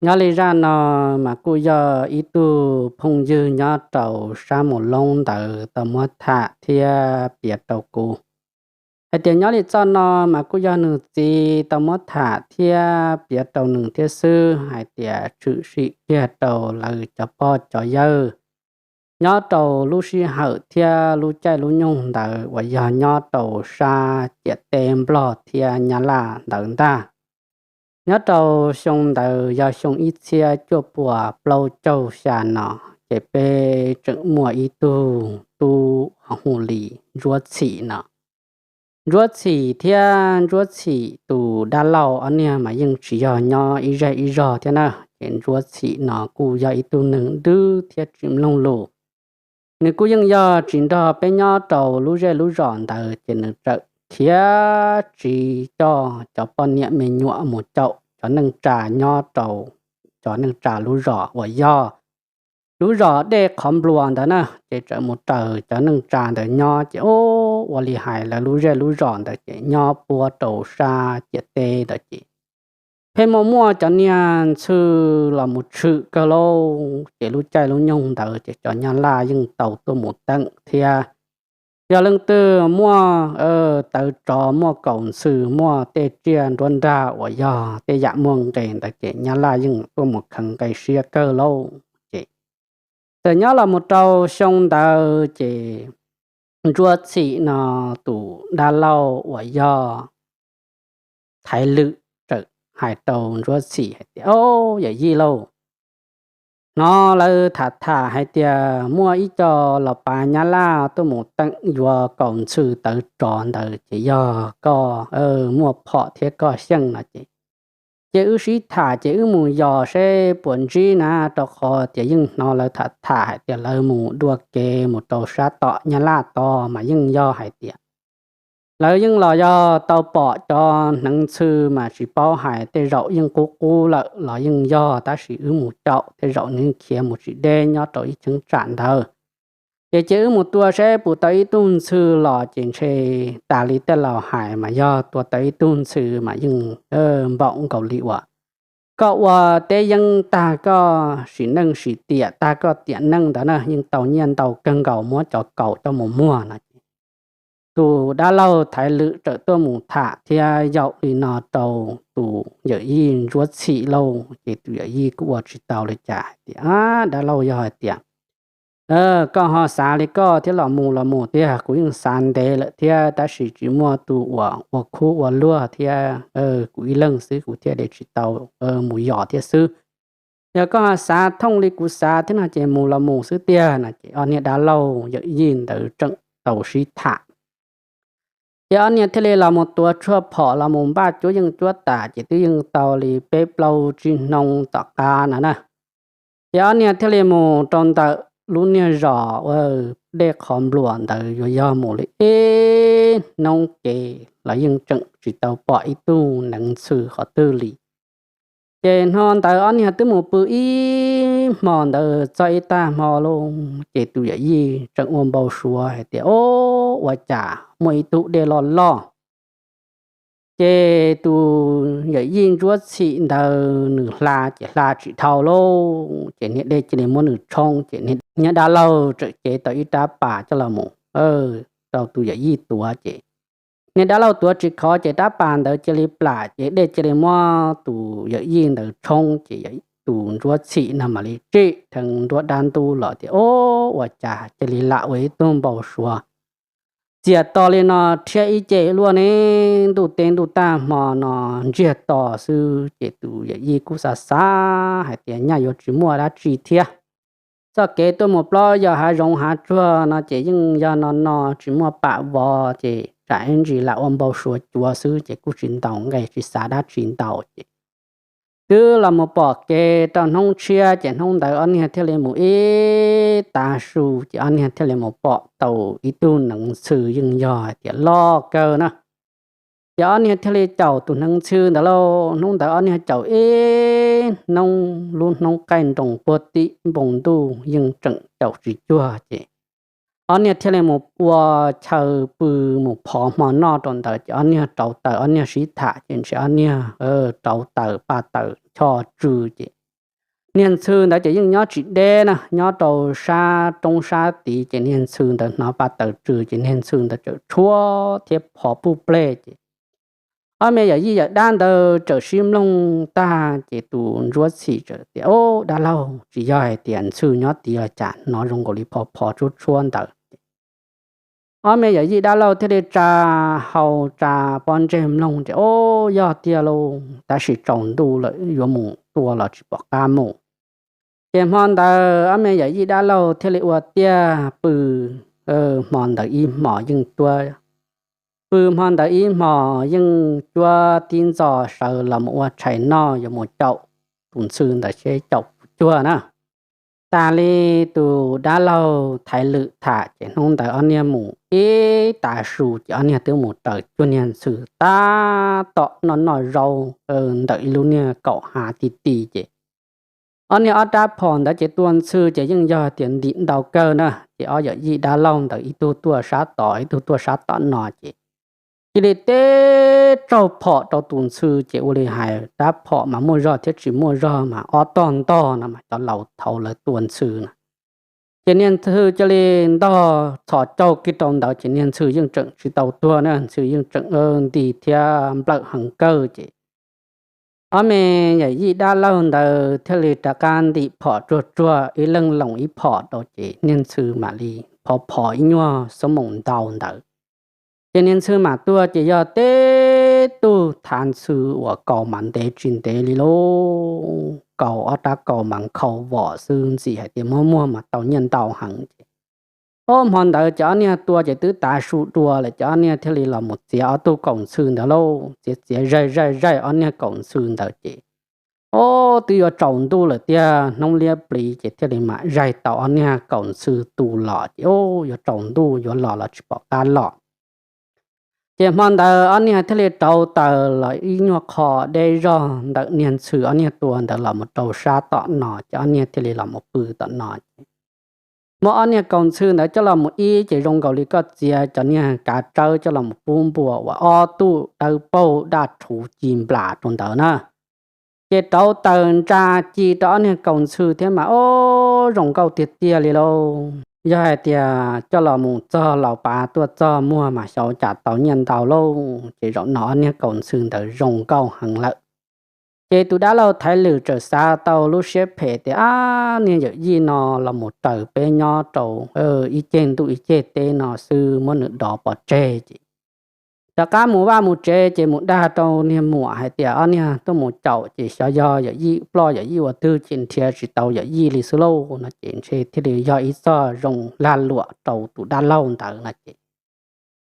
Nyob li zaj no mas kuj yog ib tug phooj ywg nyob rau sab Mus Loob ntawd tau muab tham thiab piav rau kuv hais tias nyob li txoj no mas kuj yog nws txiv tau muab tham thiab piav rau nws thiab xwb, hais tias tshwm sim kiag rau lawv cov pog cov yawg nyob rau lub sij hawm thiab lub caij lub nyoog ntawd uas yog nyob rau sab ciam teb Nplog thiab Nyab Laj ntawd ntag. Nyob rau xyoo ntawd yog xyoo ib txhiab cuaj puas plaub caug xya no, ces peb tseem muaj ib tug tub hu li Ntsuab Txhim no. Ntsuab Txhim thiab Ntsuab Txhim tus dab laug ob niag mas yeej tsis yog nyob ib zej ib zog thiab na, ces Ntsuab Txhim no kuj yog ib tug neeg dwb thiab tsis mloog lus. Nws kuj yeej yog tsis nrog peb nyob rau lub zej lub zos ntawd, ces nws txawm khiav tsiv coj cov poj niam me nyuam mus caum cov neej tsa nyob rau cov neej tsa lub zos uas yog lub zos Dej Qhov Npluas ntawd na, ces txawm mus raws cov neej tsa ntawd nyob, ces ua li hais lawv lub zej lub zos ntawd ces nyob puab rau sab ciam teb ntawd ces pheej muaj muaj cov niag ntxhw los mus tshwm kawg lauj. Ces lub caij lub nyoog ntawd ces cov Nyab Laj yeej tau tuaj mus teem thiab. Yog leej twg muaj tawv tsov, muaj kaus ntxhw, muaj tej tsiaj nruab nrag uas yog tej yam muaj nqis ntawd ces Nyab Laj yeej tuaj mus kheev nqi siab kawg lauj. Ces txawm nyob los mus rau xyoo ntawd ces Ntsuab Txhim no tus dab laug uas yog Thaiv Lwm txawm hais rau Ntsuab Txhim hais tias, Au, yawm yij lauj, hnov lawv tham tham hais tias muaj ib co los pav Nyab Laj tuaj mus teem yuav kaus ntxhw tawv tsov ntawd, ces yog koj muaj phom thiab koj xyeej no ces, ces wb sib tham ces wb mus yos seb puas ntsib na, rau qhov tias yeej hnov lawv tham tham hais tias lawv mus dua kev mus rau sab tom Nyab Laj tod mas yeej yog hais tias lawv yeej los yog tau pom cov hneev ntxhw mas tsis paub hais, tej zaum yeej qub qub lawm los yeej yog, tab sis wb mus caum tej zaum nws khiav mus tsis deb nyob rau ib cheeb tsam ntawd. Ces cia wb mus tua seb puas tau ib tug ntxhw los, ces ntshe tas li tej laus hais mas yog tua tau ib tug ntxhw mas yeej npaum nkaus li uas koj ua teb yeeb tag, koj sim neej sim tiam tag, koj tiam neej ntawd na yeej tau nyiaj ntau kawg nkaus, muab cov kaus coj mus muag no ces tus dab laug Thaiv Lwm txawm tuaj mus tham thiab yaum li no rau tus yawm yij Ntsuab Txhim lauj. Ces tus yawm yij kuj ua tsis tau li cas hais tias, Dab laug, yog hais tias koj ho xav li koj thiab los mus los mus tiag, kuv yeej xav ntev lawm thiab, tab sis tsis muaj tus uas ua khub ua luag thiab, kuv ib leeg xwb kuv thiaj li tsis tau mus yos thiab xwb. Yog koj ho xav thooj li kuv xav thiab no ces mus los mus xwb tiag no ces ob niag dab laug yawm yij ntawd tseem tau sib tham. Ces ob niag thiaj li los mus tuav tshuaj phom los mus npaj cuab yeej cuab tam, ces twb yeej tau li peb plaub tsib hnub tom qab no na. Ces ob niag thiaj li mus rau ntawm lub niag zos ua Dej Qhov Npluas ntawd yuav yog mus li ib hnub ces los yeej tseem tsis tau pom ib tug hneev ntxhw qhov twg li. Ces hmo ntawd ob niag twb mus pw ib hmo ntawd txog ib tag hmo lauj, ces tus yawm yij tseem ua npau suav hais tias, Au, ua cas muaj ib tug dej loj loj. Ces tus yawm yij Ntsuab Txhim ntawd nws hla ces hla tsis dhau lauj, ces niag dej cia li muab nws tshoob, ces niag dab laug txawm cev tau ib rab pas coj los mus rau tus yawm yij tuav, ces niag dab laug tuav tsis khov ces rab pas ntawd cia li plam, ces dej cia li muab tus yawm yij ntawd tshoob, ces tus Ntsuab Txhim no mam li tsim dheev nruab dab ntub los tias, Au, ua cas cia li lam ua ib tug npau suav txias to li no, rhiab ib ce luaj ne, ntuj teb ntuj tag hmo no ntsiag to xwb. Ces tus yawm yij kuj xav xav hais tias nyaj yuav tsis muaj dab tsi thiab, txoj kev tuaj mus plob yog hav zoov hav tsuag no ces yeej yog no no tsis muaj pam vov, ces tsam ib ntsis lam ua npau suav cuav xwb ces kuj tsis ntaus nqe tsis xav dab tsi ntau. Ces twb los mus pom kev rau hnub tshiab, ces hnub ntawd ob niag thiaj li mus ib tav su, ces ob niag thiaj li mus pom tau ib tug hneev ntxhw yeej yog hais tias loj kawg na. Ces ob niag thiaj li caum tus hneev ntxhw ntawd lauj. Hnub ntawd ob niag caum ib hnub, lub hnub qaij nroos puag tim npoo ntuj yeej tseem caum tsis cuag, ces ob niag thiaj li mus ua chaw pw mus phov hmo noj rau ntawd, ces ob niag rauv taws ob niag sib tham, ces ntshe ob niag rauv taws paj taws choj tsw, ces Niag ntxhw ntawd ces yeej nyob tsis deb na, nyob rau sab roob sab tid, ces niag ntxhw ntawd hnov pa taws tsw ces niag ntxhw ntawd txawm tshuab thiab phov puj pleg ces ob me yawm yij yawm dab ntawd txawm sib mloog tag ces tus ntsuab txhim txawm tias, Ub, dab laug, tsis yog hais tias ntxhw nyob tid los cas, hnov zoo nkaus li phov phov tshuab tshuab ntawd. Ob me yawm yij dab laug thiaj li tsa hau tsa pob ntseg mloog ces, Ub, yog tiag lauj, tab sis tsaus ntuj lawm, yuav mus tua los tsis pom qab mus. Ces hmo ntawd ob me yawm yij dab laug thiaj li ua tiag pw hmo ntawd ib hmos yeej cuab, pw hmo ntawd ib hmos yeej cuab tib ntxo sawv los mus ua tshais noj, yuav mus caum tus ntxhw ntawd seb caum puas cuag na. Tas li tus dab laug Thaiv Lwm tham ces hnub ntawd ob niag mus ib tav su ces ob niag twb mus raws cuag niag ntxhw tab tom noj noj zaub ntawm ib lub niag kaum hav ti ti ces ob niag ob rab phom ntawd ces tua ntxhw ces yeej yog tias ntim ntau kawg na. Ces ob yawm yij dab laug ntawd ib tug tuaj sab tod ib tug tuaj sab tom no ces cia li teb tsaug phom rau tus ntxhw ces ua li hais rab phom mas muaj zog thiab tsis muaj zog mas ob tog ntog no mas cov laus thaud lawv tua ntxhw na. Ces niag ntxhw cia li ntog txhos caug kiag rau ntawd ces niag ntxhw yeej tseem tsis tau tuag na, ntxhw yeej tseem nti thiab nplawm heev kawg ces ob me yawm yij dab laug ntawd thiaj li rov qab ntim phom tsuag tsuag ib leeg loos ib phom rau ces niag ntxhw mam li phov phov ib nyuag xub moos ntau ntawd. Ces niag ntxhw mam tuag ces yog teb tug thav ntxhw uas kaus mas ntev tsis ntev li lauj, kaus ob rab kaus mas nkhaus vom xwb, ntxim hais tias muab muag mas tau nyiaj ntau heev ces ob hmo ntawd ces ob niag tua ces twb tav su dua lawm ces ob niag thiaj li los mus txiav ob tug kaus ntxhw ntawd lauj, txiav txiav zaij zaij zaij ob niag kaus ntxhw ntawd ces ob twb yuav tsaus ntuj lawm tiag, hnub liab pliv ces thiaj li mam zaij tau ob niag kaus ntxhw tu los ces ob yuav tsaus ntuj yuav los los tsis pom qab los. Ces hmo ntawd ob niag thiaj li rauv taws los ib nyuag qho deb zog ntawm niag ntxhw ob niag tua ntawd los mus rau sab tom no ces ob niag thiaj li los mus pw tom no ces muab ob niag kaus ntxhw ntawd coj los mus ib ces zoo nkaus li koj txiav cov niag kav tsawb coj los mus pub npua uas ob tug dawb paug daj rhuv ci nplas rau ntawd na. Ces rauv taws ntsa ci rau ob niag kaus ntxhw thiab mas ob zoo nkauj tiag tiag li lauj. Yog hais tias coj los mus txog laus pav tuaj txog muag mas xyov cas tau nyiaj ntau lauj. Ces zaum no ob niag kaus ntxhw ntawd zoo nkauj heev lawm. Ces tus dab laug Thaiv Lwm txawm xav tau lub siab phem tias, Ab, niag yawm yij no los mus raws peb nyob rau ib ceg ntuj ib ceg teb no xwb, muab nws dov pov tseg ces rov qab mus vaj mus tsev ces mus dag rau niag muam hais tias ob niag tuaj mus caum ces xyov yog yawm yij ploj yawm yij ua twg ces nrhiav tsis tau yawm yij li xwb lauj no ces ntshe thiaj li yog ib txoj zoo lag luam rau tus dab laug ntawd no ces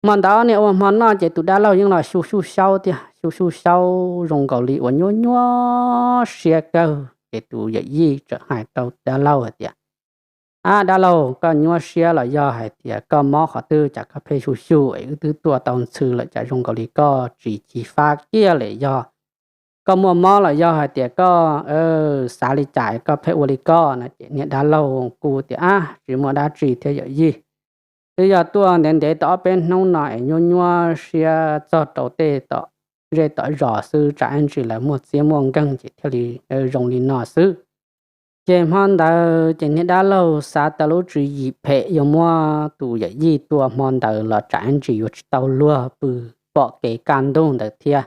hmo ntawd ob niag ua hmo noj ces tus dab laug yeej los xyu xyu xyaub tiag, xyu xyu xyaub zoo nkaus li uas nyuaj nyuaj siab kawg ces tus yawm yij txawm hais rau dab laug hais tias, Ab, dab laug, koj nyuaj siab los yog hais tias koj mob qhov twg cas koj pheej xyu xyu es wb twb tua tau ntxhw lawm cas zoo nkaus li koj tsis ci fab kiag li? Yog koj muaj mob los yog hais tias koj xav li cas koj pheej ua li koj no ces niag dab laug kuj tias, Ab, tsis muaj dab tsi thiab yawm yij, twb yog tuaj ntev ntev tau ob peb hnub no es nyuaj nyuaj siab txog rau tej tom zej tom zos xwb, tsam ib ntsis lawv muaj txiab muaj nkeeg ces thiaj li zoo li no xwb. Ces hmo ntawd ces niag dab laug xav tau lub tswv yim phem yuav muab tus yawm yij tua hmo ntawd los tsam ib ntsis yuav tsis tau luag pw pom kev kaj ntug ntawd thiab.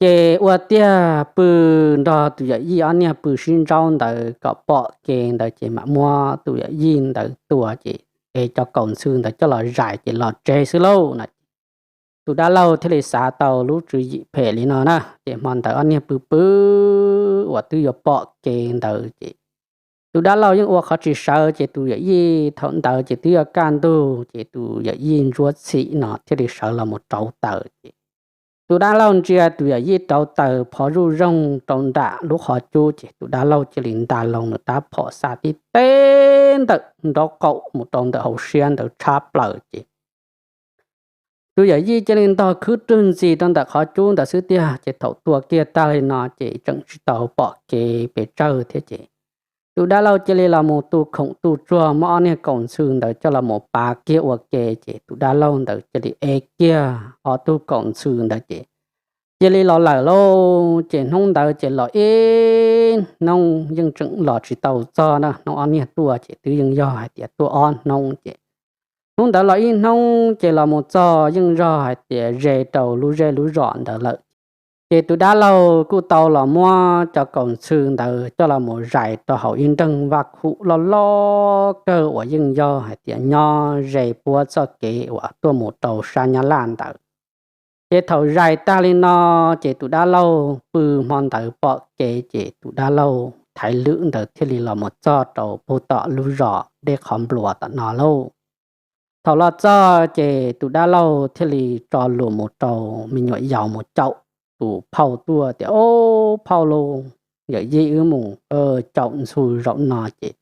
Ces ua tiag pw nrog tus yawm yij ob niag pw sib ntsaub ntawd kom pom kev ntawd ces mam muab tus yawm yij ntawd tua ces es cov kaus ntxhw ntawd coj los zais ces los tsev xwb lauj no. Tus dab laug thiaj li xav tau lub tswv yim phem li no na, ces hmo ntawd ob niag pw pw uas twb yuav pom kev ntawd ces tus dab laug yeej ua qhov tsis sawv ces tus yawm yij thaum ntawd ces twb yuav kaj ntug ces tus yawm yij ntsuab txhim no thiaj li sawv los mus rauv taws ces tus dab laug ntsia tus yawm yij rauv taws phov zuj zoog rau nram lub qhov cub ces tus dab laug cia li nta loo nws rab phom xa tib teb ntawm nraub qaum mus rau ntawm hauv siab ntawd tshab plaws ces tus yawm yij cia li ntog khwb rwg ntxis rau ntawm qhov cub ntawd xwb tiag ces thaum tua kiag tag li no ces tseem tsis tau pom kev pes tsawg thiab ces tus dab laug cia li los mus tu khoom tu tsuag muab ob niag kaus ntxhw ntawd coj los mus pav kiag ua ke ces tus dab laug ntawd cia li ev kiag ob tug kaus ntxhw ntawd ces cia li los lawm lauj. Ces hnub ntawd ces los ib hnub yeej tseem los tsis tau txog na, hnub ob niag tuaj ces twb yeej yog hais tias tuaj ob hnub ces hnub ntawd los ib hnub ces los mus txog yeej yog hais tias ze rau lub zej lub zos ntawd lawm. Ces tus dab laug kuj tau los muab cov kaus ntxhw ntawd coj los mus zais rau hauv ib nreeg vaj khum loj loj kawg uas yeej yog hais tias nyob ze puab txoj kev uas tuaj mus rau sab Nyab Laj ntawd. Ces thaum zais tag li no, ces tus dab laug pw hmo ntawd pom kev ces tus dab laug Thaiv Lwm ntawd thiaj li los mus txog rau puag tom lub zos Dej Qhov Npluas tom no lauj. Thaum los txog ces tus dab laug thiaj li tso lus mus rau me nyuam yaus mus caum tus phauj tuaj tias, Au phauj lauj, yawm yij wb mus caum ntxhw zaum no ces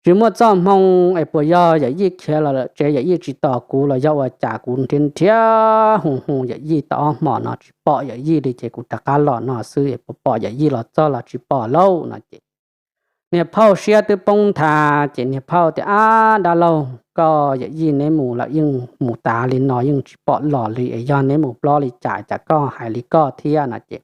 tsis muaj txoj hmoo es puas yog yawm yij khiav los lawm tsev yawm yij tsis tos kuv los yog ua cas kuv nrhiav nrhiav hu hu yawm yij tau ob hmo no tsis pom yawm yij li ces kuv rov qab los no xwb es puas pom yawm yij los txog los tsis pom lauj no ces niag phauj siab twb poob nthav ces niag phauj tias, Ab dab laug, koj yawm yij neb mus lawm yeej mus tas li no yeej tsis pom los li es yog neb mus plob li cas cas koj hais li koj thiab no ces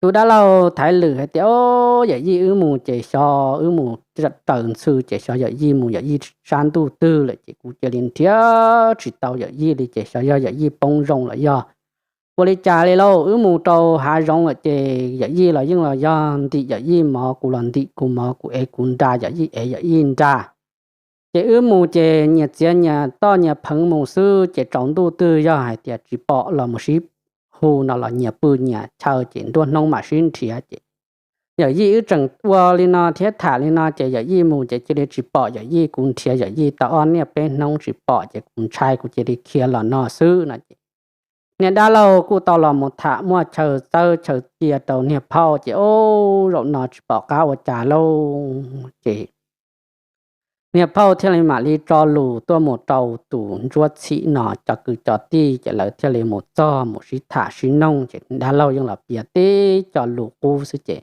tus dab laug Thaiv Lwm hais tias, Au, yawm yij wb mus ces xyov wb mus raws ntxhw ces xyov yawm yij mus yawm yij sab ntuj twg lawm ces kuv cia li nrhiav tsis tau yawm yij li ces xyov yog yawm yij poob zoo los yog ua li cas li lauj. Wb mus rau hav zoov lawm ces yawm yij los yeej los yog ntim yawm yij mov, kuv los ntim kuv mov, kuv ev kuv nra, yawm yij ev yawm yij nra. Ces wb mus ces nyias txiav nyias toj nyias pheev mus xwb ces tsaus ntuj twg yog hais tias tsis pom los mus sib hu no los nyias pw nyias chaw ces nruab hnub mam sib nrhiav ces yawm yij wb tseem ua li no thiab tham li no ces yawm yij mus ces cia li tsis pom yawm yij, kuv nrhiav yawm yij tau ob niaj peb hnub tsis pom ces kuv ntshai kuv cia li khiav los no xwb no ces niag dab laug kuj tau los mus tham muaj chaw txawb chaw cia rau niag phauj ces, Au, zaum no tsis pom qab ua cas lauj ces niag phauj thiaj li mam li tso lus tuaj mus rau tus Ntsuab Txhim no cov kwv cov tij ces lawv thiaj li mus txog mus sib tham sib noog ces dab laug yeej los piav tib co lus qub xwb ces,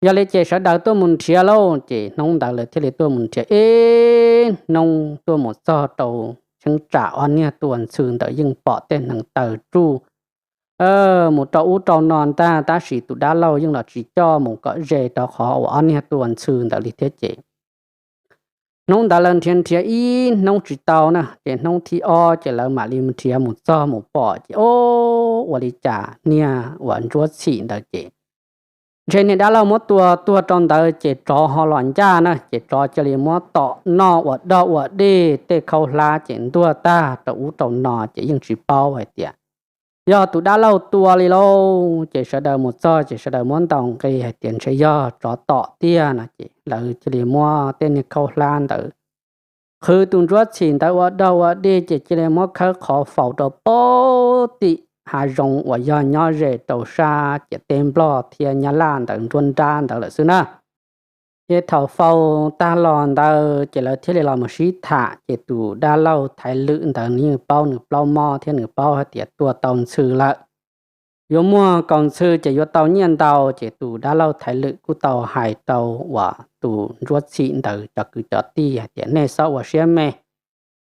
Yog li ces sawv daws tuaj mus nrhiav lauj. Ces hnub ntawd lawv thiaj li tuaj mus nrhiav ib hnub tuaj mus txog rau cheeb tsam ob niag tua ntxhw ntawd yeej pom tej hneev taw tsuj mus rau ub rau no ntag, tab sis tus dab laug yeej los tsis coj mus kom ze rau qhov uas ob niag tua ntxhw ntawd li thiab ces hnub ntawd lawv nrhiav nrhiav ib hnub tsis tau na ces hnub thib ob ces lawv mam li nrhiav mus txog mus pom ces, Au, ua li cas niag uas Ntsuab Txhim ntawd ces ntshe niag dab laug muab tua tuag rau ntawd ces tsov ho los ncaj na ces tsov cia li muab tom noj ua dog ua dig, tej khaub hlab ces ntuag tag rau ub rau no ces yeej tsis paub hais tias yog tus dab laug tua li lauj. Ces sawv daws mus txog ces sawv daws muab ntaus nqi hais tias ntshe yog tsov tom tiag no ces lawv cia li muab tej niag khaub hlab ntawd qhwv tus Ntsuab Txhim ntawd ua dog ua dig ces cia li muab khawb qhov faus rau pem tim hav zoov uas yog nyob ze rau sab ciam teb Nplog thiab Nyab Laj ntawd nruab nrab ntawd lawm xwb na. Ces thaum faus tag los ntawd ces lawv thiaj li los mus sib tham ces tus dab laug Thaiv Lwm ntawd nws yeej paub, nws plaub mob thiab nws paub hais tias tua tau ntxhw lawm, yuav muag kaus ntxhw ces yuav tau nyiaj ntau. Ces tus dab laug Thaiv Lwm kuj tau hais rau uas tus Ntsuab Txhim ntawd cov kwv cov tij hais tias nej txhob ua siab me,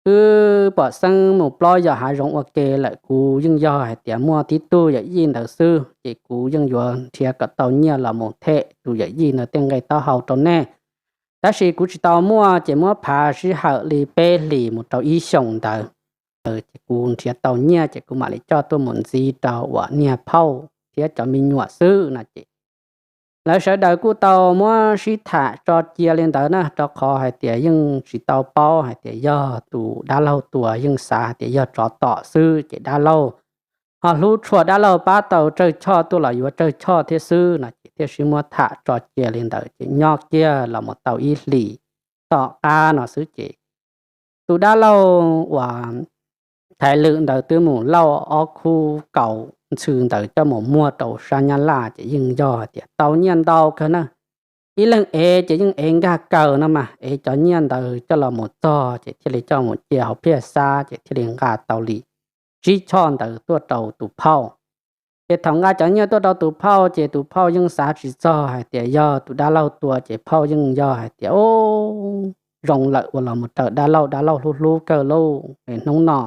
wb pom xeeb mus plob yos hav zoov ua ke lawm, kuv yeej yog hais tias muaj tib tug yawm yij ntawd xwb ces kuv yeej yuav nrhiav kom tau nyiaj los mus them tus yawm yij ntawd tej nqe taub hau rau nej. Tab sis kuv tsis tau muaj ces muab phav sij hawm li peb hlis mus rau ib xyoos ntawd, ces kuv nrhiav tau nyiaj ces kuv mam li coj tuaj mus ntxiv rau uas niag phauj thiab cov me nyuam xwb no ces lawv sawv daws kuj tau muab sib tham tso cia li ntawd na, rau qhov hais tias yeej tsis tau paub hais tias yog tus dab laug tua, yeej xav hais tias yog tsov tom xwb ces dab laug ho hlub tshua, dab laug pab tau tsawg choj tuaj los yuav tsawg choj thiab xwb no ces thiaj sib muab tham tso cia li ntawd ces nyob kiag los mus tau ib hlis tom qab no xwb ces tus dab laug uas Thaiv Lwm ntawd twb mus lauj ob khub kaus ntxhw ntawd coj mus muag rau sab Nyab Laj ces yeej yog hais tias tau nyiaj ntau kawg na. Ib leeg ev ces yeej ev nkag kawg no mas, ev cov nyiaj ntawd coj los mus txog ces thiaj li coj mus cia hauv phiaj xab ces thiaj li nqa tau li tsib choj ntawd tuaj rau tus phauj. Ces thaum nqa cov nyiaj tuaj rau tus phauj ces tus phauj yeej xav tsis txog hais tias yog tus dab laug tua ces phauj yeej yog hais tias, Au, zoo lawm uas los mus raws dab laug, dab laug hlub hlub kawg lauj. Hnub no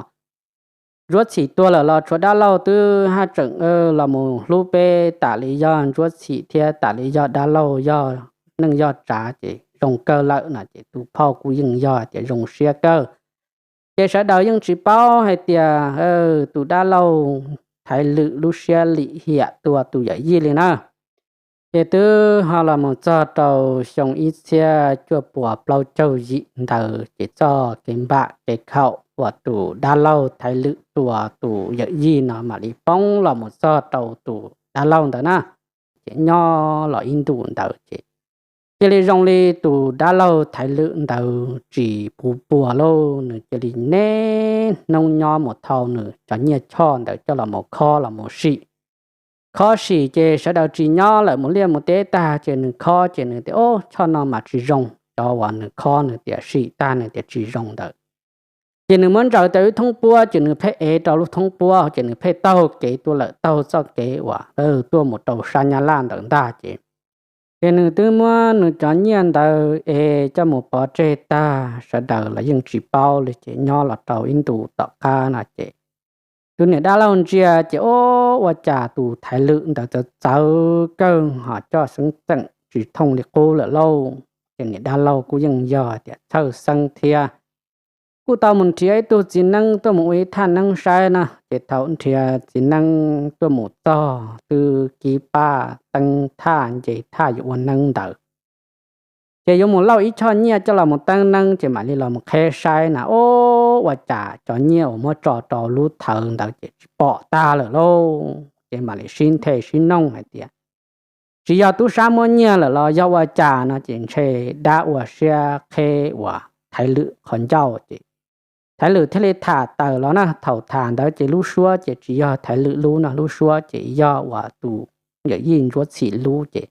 Ntsuab Txhim tuag lawm los tshuav dab laug twb haj tseem los mus hlub peb tam li yog Ntsuab Txhim thiab tam li yog dab laug yog neej yog tsav ces zoo kawg lawm no ces tus phauj kuj yeej yog tias zoo siab kawg. Ces sawv daws yeej tsis paub hais tias tus dab laug Thaiv Lwm lub siab lim hiam tua tus yawm yij li na. Ces twb ho los mus txog rau xyoo ib txhiab cuaj puas plaub caug yim ntawd ces txoj kev npam kev khaum uas tus dab laug Thaiv Lwm tua tus yawm yij no mam li poob los mus txog rau tus dab laug ntawd na. Ces nyob los ib ntus ntawd ces cia li zoo li tus dab laug Thaiv Lwm ntawd tsis puv puas lauj, nws cia li niaj hnub nyob mus thau nws cov nyiaj choj ntawd coj los mus khob los mus sim. Khob sim ces sawv daws tsis nyob lawm mus liaj mus teb tag ces nws khob ces nws tias, Ob, choj no mas tsis zoo. Cov uas nws khob nws tias sim tag nws tias tsis zoo ntawd ces nws muab ntsaws tau ib thoob puab ces nws pheej ev rau lub thoob puab ces nws pheej taug kev tuaj lawm taug txoj kev uas tuaj mus rau sab Nyab Laj ntawd ntag ces ces nws twb muab nws cov nyiaj ntawd es coj mus pov tseg tag, sawv daws los yeej tsis paub li ces nyob los rau ib ntus tom qab no ces tus niam dab laug ntsia ces, Ob, ua cas tus Thaiv Lwm ntawd txawv txawv kawg ho coj xeeb txeem tsis thooj li qub lawm lauj. Ces niam dab laug kuj yeej yog tias txhawj xeeb thiab kuj tau mus nrhiav ib tug txiv neeb tuaj mus ua ib thaj neeb saib na. Ces thaum nrhiav txiv neeb tuaj mus txog twb kib paj teeb thaj nce thaj yuav ua neeb ntawd ces yuav mus lauj ib choj nyiaj coj los mus teeb neeb ces mam li los mus qheb saib na, Ob, ua cas cov nyiaj uas muab tso rau lub thawv ntawd ces tsis pom tag lawm lauj. Ces mam li sib nthe sib noog hais tias, Tsis yog tub sab muab nyiaj lawm los yog ua cas no ces ntshe dab ua siab qheb uas Thaiv Lwm qhov ncauj ces Thaiv Lwm thiaj li tham tawm los na. Thaum tham ntawd ces lub suab ces tsis yog Thaiv Lwm lub no, lub suab ces yog uas tus yawm yij Ntsuab Txhim lub ces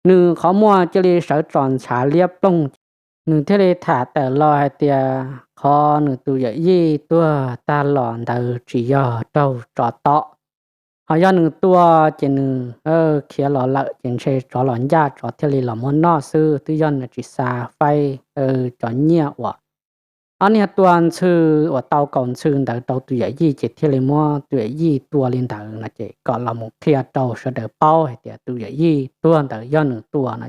nws qhov muag cia li sawv tso ntshav liab ploog. Nws thiaj li tham tawm los hais tias qhov nws tus yawm yij tuag tag los ntawd tsis yog raug tsov tom, ho yog nws tua ces nws khiav los lawm ces ntshe tsov los ncaj tsov thiaj li los muab noj xwb, twb yog nws tsis xav faib cov nyiaj uas ob niag tua ntxhw uas tau kaus ntxhw ntawd rau tus yawm yij ces thiaj li muab tus yawm yij tua li ntawd no ces kom los mus qhia rau sawv daws paub hais tias tus yawm yij tuag ntawd yog nws tua no.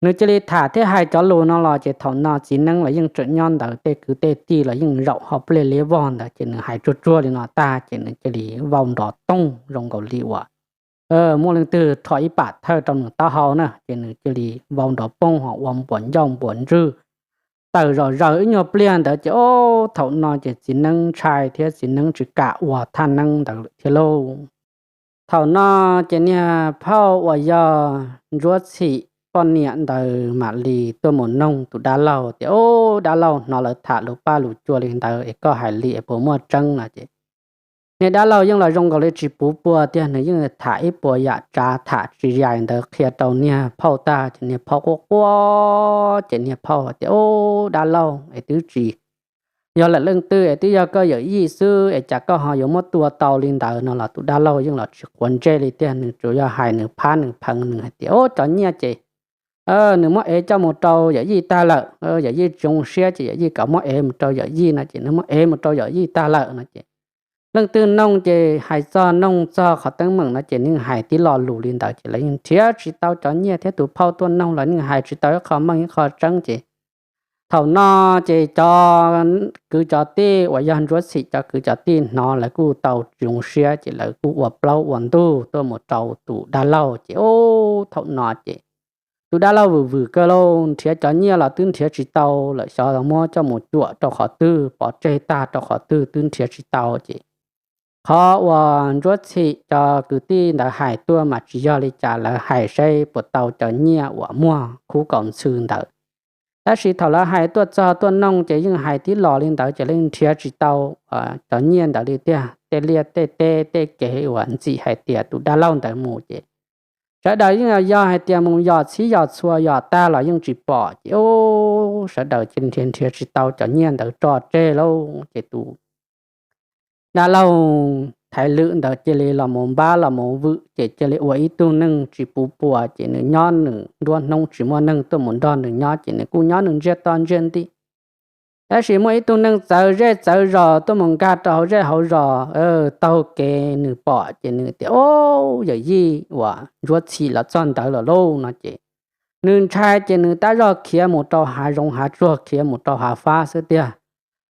Nws cia li tham thiab hais cov lus no los ces thaum no txiv neeb los yeej tseem nyob ntawd, tej kwv tej tij los yeej zaum hauv pliaj liab vog ntawd ces nws hais tsuag tsuag li no tag ces nws cia li vau nrov toog zoo nkaus li uas muaj leej twg rho ib pam thawj rau nws taub hau na ces nws cia li vau nrov poog ho ua npuas ncauj npuas ntswg tawm zom zaws ib nyuag pliag ntawd ces, ob, thaum no ces txiv neeb ntshai thiab txiv neeb tsis kam ua thaj neeb ntawd lawm thiab lauj. Thaum no ces niag phauj uas yog Ntsuab Txhim poj niam ntawd mam li tuaj mus noog tus dab laug tias, Ob, dab laug, hnov lawv tham lus paj lus cua li ntawd es koj hais li es puas muaj tseeb no ces niag dab laug yeej los zoo nkaus li tsis puv pua tiag, nws yeej tham ib puas yam tsav tham tsis yaim ntawd qhia rau niag phauj tag ces niag phauj quaj quaj ces niag phauj tias, Ob, dab laug, es twb tsis yog lawm leej twg es twb yog koj yawm yij xwb es cas koj ho yuav muab tua tau li ntawd no los tus dab laug yeej los tsis quav ntsej li tiag, nws tsuas yog hais nws phab nws pheev nws hais tias, Ob, cov nyiaj ces nws muab ev coj mus rau yawm yij tag lawm, yawm yij tsis zoo siab ces yawm yij kom muab ev mus rau yawm yij no ces nws muab ev mus rau yawm yij tag lawm no ces leej twg noog ces hais txog noog txog qhov teeb meem no ces nws hais tib lo lus li ntawd ces lawv yeej nrhiav tsis tau cov nyiaj thiab tus phauj tuaj noog los nws hais tsis tau ib qho meej ib qho tseeb ces thaum no ces cov kwv cov tij uas yog Ntsuab Txhim cov kwv cov tij hnov lawv kuj tau tsis zoo siab ces lawv kuj ua plaub ua ntug tuaj mus rau tus dab laug ces, ob, thaum no ces tus dab laug vwm vwm kawg lauj, nrhiav cov nyiaj los twb nrhiav tsis tau lawm, xyov muab coj mus cuam rau qhov twg pov tseg tag rau qhov twg twb nrhiav tsis tau ces qhov uas Ntsuab Txhim cov kwv tij ntawd hais tuaj mas tsis yog li cas, lawv hais saib puas tau cov nyiaj uas muag khub kaus ntxhw ntawd. Tab sis thaum lawv hais tuaj txog tuaj noog ces yeej hais tib los li ntawd ces yeej nrhiav tsis tau cov nyiaj ntawd li tiag. Tej liaj tej teb tej kev uas ntxim hais tias tus dab laug ntawd mus ces sawv daws yeej yog hais tias mus yos txhib yos txhua yos tag los yeej tsis pom ces, ob, sawv daws cia li nrhiav nrhiav tsis tau cov nyiaj ntawd tso tseg lauj ces tus dab laug Thaiv Lwm ntawd cia li los mus npab los mus vwm ces cia li ua ib tug neeg tsis puv pua ces nws nyob nws nruab hnub tsis muaj neeg tuaj mus nrog nws nyob ces nws kuj nyob nws ntsiag to ntsiag nti. Tab sis muaj ib tug neeg txawv zej txawv zos tuaj mus nkag rau hauv zej hauv zos, taug kev nws pom ces nws tias, Au, yawm yij uas ntsuab txhim los txog ntawd lawm lauj, no ces nws ntshai ces nws tab zoj khiav mus rau hav zoov hav tsuag, khiav mus rau hav fab xwb tiag.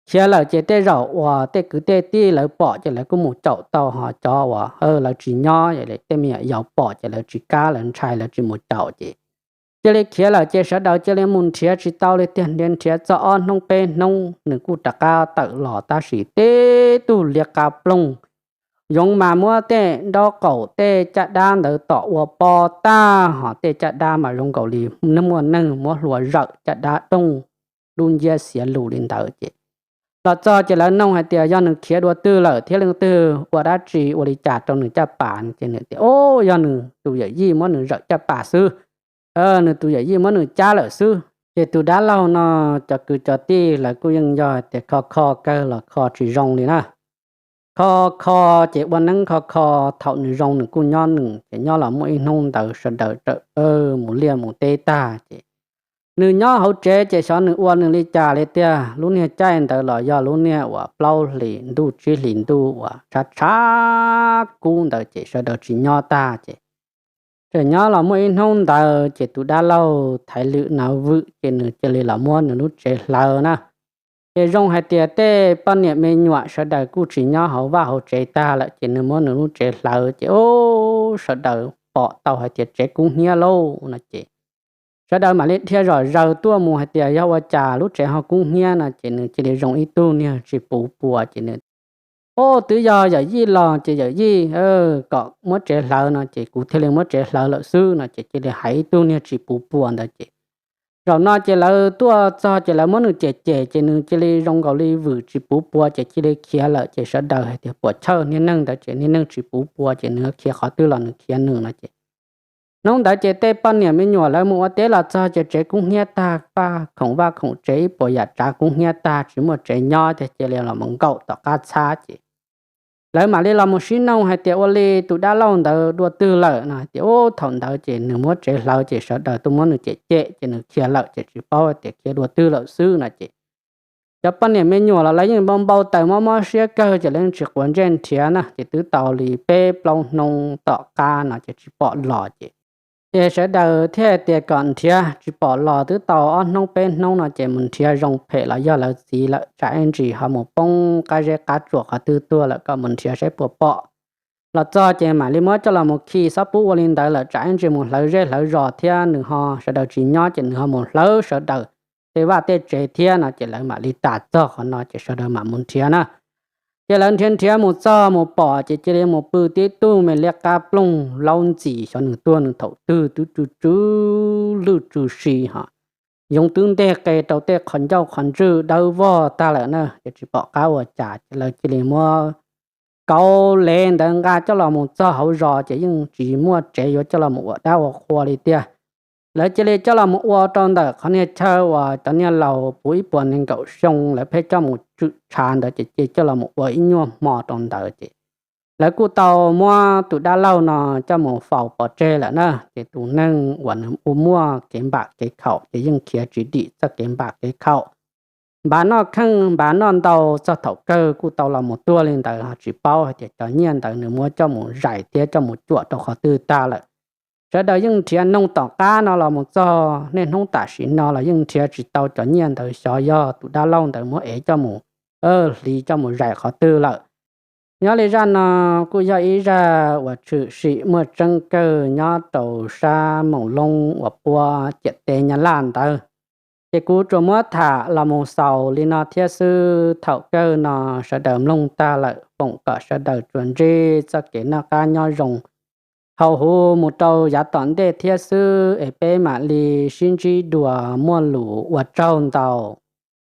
Khiav lawm ces tej zaum uas tej kwv tej tij lawv pom ces lawv kuj mus caum tau, ho cov uas lawv tsis nyob, tej me nyuam yaus pom ces lawv tsis kam, lawv ntshai, lawv tsis mus caum ces cia li khiav lawm ces sawv daws cia li mus nrhiav tsis tau li tiag. Nrhiav nrhiav txog ob hnub peb hnub nws kuj rov qab tawm los, tab sis tib tug liab qab ploog, yoov mas muab tej nraub qaum tej caj dab ntawd tom ua pob tag, ho tej caj dab mas zoo nkaus li muaj neeg muab hlua zawm caj dab doog, dub nciab xiav lus li ntawd ces los txog ces lawv noog hais tias yog nws khiav dua twg lawm thiab leej twg ua dab tsi ua li cas rau nws caj pas, ces nws tias, Au, yog nws tus yawm yij muab nws zawm caj pas xwb, nws tus yawm yij muab nws cab lawm xwb. Ces tus dab laug no cov kwv cov tij lawv kuj yeej yog tias kho kho kawg los kho tsis zoo li na. Kho kho ces ua neeb kho kho, thaum nws zoo nws kuj nyob nws, ces nyob los muaj ib hnub ntawd sawv daws tawm mus liaj mus teb tag ces nws nyob hauv tsev ces xyov nws ua nws li cas li tiag. Lub niag caij ntawd los yog lub niag uas plaub hlis ntuj tsib hlis ntuj uas tshav tshav kub ntawd ces sawv daws tsis nyob tag ces tseem nyob los muaj ib hnub ntawd ces tus dab laug thaiv lwm no vwm ces nws cia li los muab nws lub tsev hlawv na. Ces zoo hais tias tej poj niam me nyuam sawv daws kuj tsis nyob hauv vaj hauv tsev tag lawm ces nws muab nws lub tsev hlawv ces ub, sawv daws pom tau hais tias tsev kub hnyiab lauj no ces sawv daws mam li dhia zom zaws tuaj mus hais tias yog ua cas lub tsev ho kub hnyiab no ces nws cia li zoo ib tug niag tsis puv pua ces nws, Ub, twb yog yawm yij los ces yawm yij kom muab tsev hlawv no ces kuv thiaj li muab tsev hlawv lawm xwb no ces cia li hais ib tug niag tsis puv pua ntawd ces zaum no ces lawv tuaj txog ces lawv muab nws cem cem ces nws cia li zoo nkaus li vwm tsis puv pua ces cia li khiav lawm ces sawv daws hais tias puas chawj niag neeg ntawd ces niag neeg tsis puv pua ces nws khiav qhov twg los nws khiav nws no ces hnub ntawd ces tej poj niam me nyuam lawv mus ua teb los txog ces tsev kub hnyiab tag, vaj khoom vaj khoom tsev ib puas yam tsav kub hnyiab tag tsis muaj tsev nyob ces cia li los mus nkaum tom qab txhab ces lawv mam li los mus sib noog hais tias ua li tus dab laug ntawd dua twg lawm no hais tias ub, thaum ntawd ces nws muab tsev hlawv ces sawv daws tuaj muab nws cem cem ces nws khiav lawm ces tsis paub tias khiav dua twg lawm xwb no ces cov poj niam me nyuam los lawv yeej npau npau taws mob mob siab kawg ces lawv yeej tsis quav ntsej nrhiav na ces twb tau li peb plaub hnub tom qab no ces tsis pom los ces ces sawv daws thiaj tias kom nrhiav tsis pom los twb tau ob hnub peb hnub no ces mus nrhiav zoo phem los yog lawv txiv lawm tsam ib ntsis ho mus poob qab zeb qab tsuas qhov twg tuag lawm kom mus nrhiav saib puas pom. Los txog ces mam li muab coj los mus khi, xob pub ua li ntawd lawm tsam ib ntsis mus hlawv zej hlawv zos thiab nws ho sawv daws tsis nyob ces nws ho mus hlawv sawv daws tej vaj tej tsev thiab no ces lawv mam li tas txog qhov no ces sawv daws mam mus nrhiav na. Ces lawv nrhiav nrhiav mus txog mus pom ces cia li mus pw tib tug me liab qab ploog laub ntxim, xyov nws tuag nws thaum twg twb tsw tsw lwj tsw si ho yoov twb nteg qe rau tej qhov ncauj qhov ntswg dawb vog tag lawm na ces tsis pom qab ua cas ces lawv cia li muab kauv lev ntawd nqa coj los mus txog hauv zos ces yeej tsis muaj tsev yuav coj los mus ua dab ua qhua li tiag. Lawv cia li coj los mus ua rau ntawm qhov niag chaw uas cov niag laus puv ib puas nees nkaum xyoo lawv pheej coj mus tswm tshav ntawd ces cia coj los mus ua ib nyuag hmo rau ntawd ces lawv kuj tau muab tus dab laug no coj mus faus pov tseg lawm na ces tus neeg uas nws ua muaj kev npam kev khaum ces yeej khiav tsis dim txoj kev npam kev khaum, npav noj kheej npav noj ntau txog thaum kawg kuj tau los mus tuag li ntawd ho tsis paub hais tias cov nyiaj ntawd nws muab coj mus zais thiab coj mus cuam rau qhov twg tag lawm. Sawv daws yeej nrhiav noog tom qab no los mus txog niaj hnub tam sim no los yeej nrhiav tsis tau cov nyiaj ntawd, xyov yog tus dab laug ntawd muab ev coj mus hliv coj mus zais qhov twg lawm. Nyob li zaj no kuj yog ib zaj uas tshwm sim muaj tseeb kawg nyob rau sab Moos Loob uas puab ciam teb Nyab Laj ntawd. Ces kuv tsuas muab tham los mus xaus li no thiab xwb. Thaum kawg no sawv daws mloog tag lawm foom kom sawv daws tsuas ntsib txoj kev noj qab nyob zoo hauv huv mus rau yav tom ntej thiab xwb es peb mam li sib ntsib dua, muaj lus ua tsaug ntau.